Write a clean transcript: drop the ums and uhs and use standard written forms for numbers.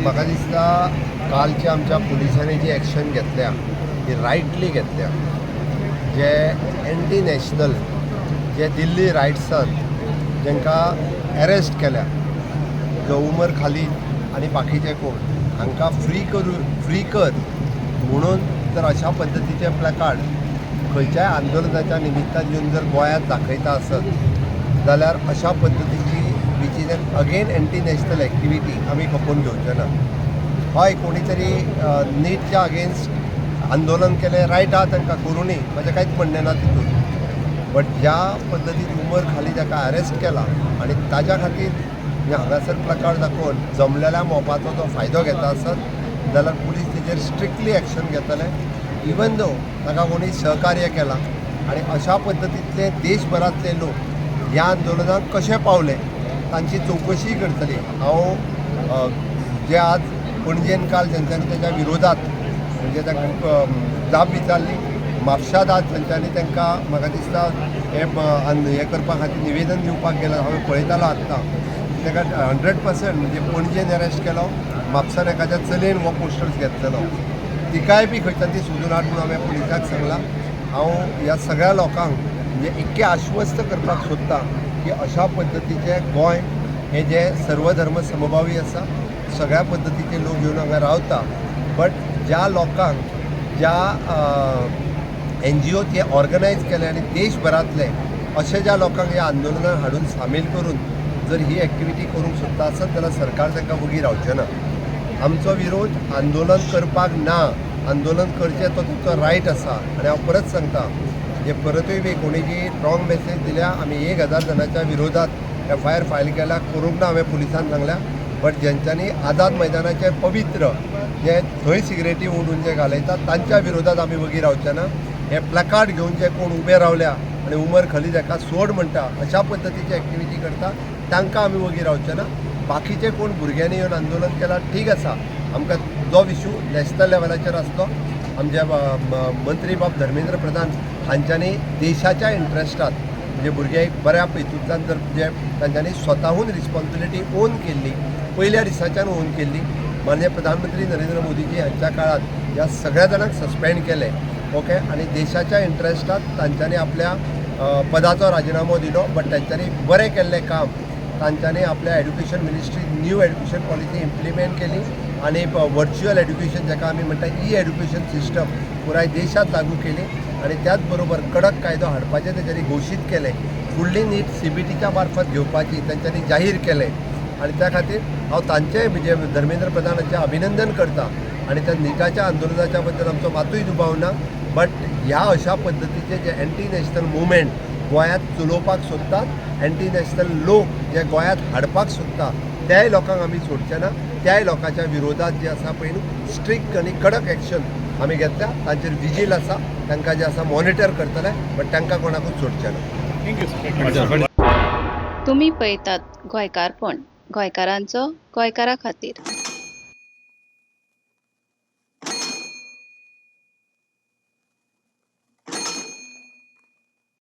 म्हाका दिसता कालच्या आमच्या पुलिसांनी जी एक्शन घेतल्या ती रायटली घेतल्या. जे एंटी नॅशनल जे दिल्ली रायट्सान जांकां एरेस्ट केल्या, जो उमर खालीद आनी बाकीचे कोण, हांकां फ्री करू, फ्री कर म्हणून जर अशा पद्दतीचे प्लॅकार्ड खंयच्याय आंदोलनाच्या निमित्तान येवन जर गोंयांत दाखयता आसत जाल्यार अशा पद्दतीची, which is an again anti national activity, आमी खपोवन घेवचे ना. हय, कोणी तरी नीटच्या अगेन्स्ट आंदोलन केलें, रायट आहा, तांकां करुनी, म्हाजें कांयच म्हणणें ना तितून. बट ज्या पद्दतीन उमर खालीद ताका अरेस्ट केला आनी ताज्या खातीर म्हणजे हांगासर प्लकार्ड दाखोवन जमलेल्या मोबाचो जो फायदो घेता आसत जाल्यार पुलीस तेजेर स्ट्रिक्टली एक्शन घेतले, इवन दो ताका कोणी सहकार्य केलां. आनी अशा पद्दतींतले देशभरांतले लोक ह्या आंदोलनाक कशे पावले तांची चवकशी करतली. हांव जे आज पणजेन काल जेंच्यांनी तेच्या विरोधात म्हणजे तांकां जाप विचारली, म्हापशांत आज तांच्यांनी तांकां म्हाका दिसता हें हें करपा खातीर निवेदन दिवपाक गेला, हांवें पळयतालो आत्तां ताका 100%. म्हणजे पणजेन अरेस्ट केलो, म्हापसान एखाद्या चलयेन हो पोस्टर्स घेतलेलो, तिकाय बी खंयच्यान ती सोदून हाड म्हणून हांवें पुलिसाक सांगलां. हांव ह्या सगळ्या लोकांक म्हणजे इतकें आश्वस्त करपाक सोदता की अशा पद्दतीचें गोंय हें जें सर्वधर्म समभावी आसा, सगळ्या पद्दतीचे लोक येवन हांगा रावता. बट ज्या लोकांक, ज्या एनजीओ ते ऑर्गनायज केले आनी देशभरांतले अशे ज्या लोकांक ह्या आंदोलनात हाडून सामील करून जर ही एक्टिविटी करूंक सोदता आसत जाल्यार सरकार तांकां वगी रावचें ना. आमचो विरोध आंदोलन करपाक ना. आंदोलन करचें तो तुमचो रायट आसा. आनी हांव परत सांगता, जे परतूय बी कोणी जी रॉंग मेसेज दिल्या, आमी 1000 जाणांच्या विरोधात एफआयआर फायल केल्या, करूंक ना हांवें पुलिसान सांगल्या. बट जेंच्यांनी आझाद मैदानाचें पवित्र जे थंय सिगरेटी ओडून जे घालयतात तांच्या विरोधात आमी वगी रावचे ना. हे प्लकार्ड घेवन जे कोण उबे रावल्या आनी उमर खलीद हाका सोड म्हणटा, अशा पद्दतीची एक्टिविटी करता, तांकां आमी वगी रावचे ना. बाकीचे कोण भुरग्यांनी येवन आंदोलन केलां, ठीक आसा. आमकां जो इशू नॅशनल लेवलाचेर आसलो, आमचे मंत्री बाब धर्मेंद्र प्रधान हांच्यांनी देशाच्या इंट्रस्टात, म्हणजे भुरगे एक बऱ्या हेतूंतल्यान जर जे तांच्यांनी स्वताहून रिस्पॉन्सिबिलिटी ओन केल्ली, पयल्या दिसाच्यान ओन केल्ली. माननीय प्रधानमंत्री नरेंद्र मोदीजी हांच्या काळात ह्या सगळ्या जाणांक सस्पेंड केले, ओके, आनी देशाच्या इंट्रस्टात तांच्यांनी आपल्या पदाचो राजिनामो दिलो. बट तांच्यांनी बरें केल्लें काम, तांच्यांनी आपल्या education ministry new education policy implement केली आनी वर्च्युअल एड्युकेशन, जाका आमी म्हणटा ई एड्युकेशन सिस्टम, पुराय देशांत लागू केली आनी त्याच बरोबर कडक कायदो हाडपाचें तेंच्यांनी घोशीत केलें. फुडली नीट सीबीटीच्या मार्फत घेवपाची तेंच्यांनी जाहीर केलें आनी त्या खातीर हांव तांचें म्हणजे धर्मेंद्र प्रधान हांचें अभिनंदन करता. आनी त्या निटाच्या आंदोलनाच्या बद्दल आमचो मातूय दुबाव ना. बट ह्या अशा पद्दतीचे जे एंटी नॅशनल मुवमेंट गोंयांत चलोवपाक सोदतात, एंटी नॅशनल लोक जे गोंयांत हाडपाक सोदता, त्याय लोकांक आमी सोडचे ना. त्याय लोकांच्या विरोधात जे आसा पळय न्हू, स्ट्रिक्ट आनी कडक एक्शन आमी घेतल्या. तांचेर विजील आसा, तांकां जे आसा मॉनिटर करतले, बट तांकां कोणाकूच सोडचे ना. Thank you. तुमी पळयतात गोंयकारपण, गोंयकारांचो गोंयकारा खातीर.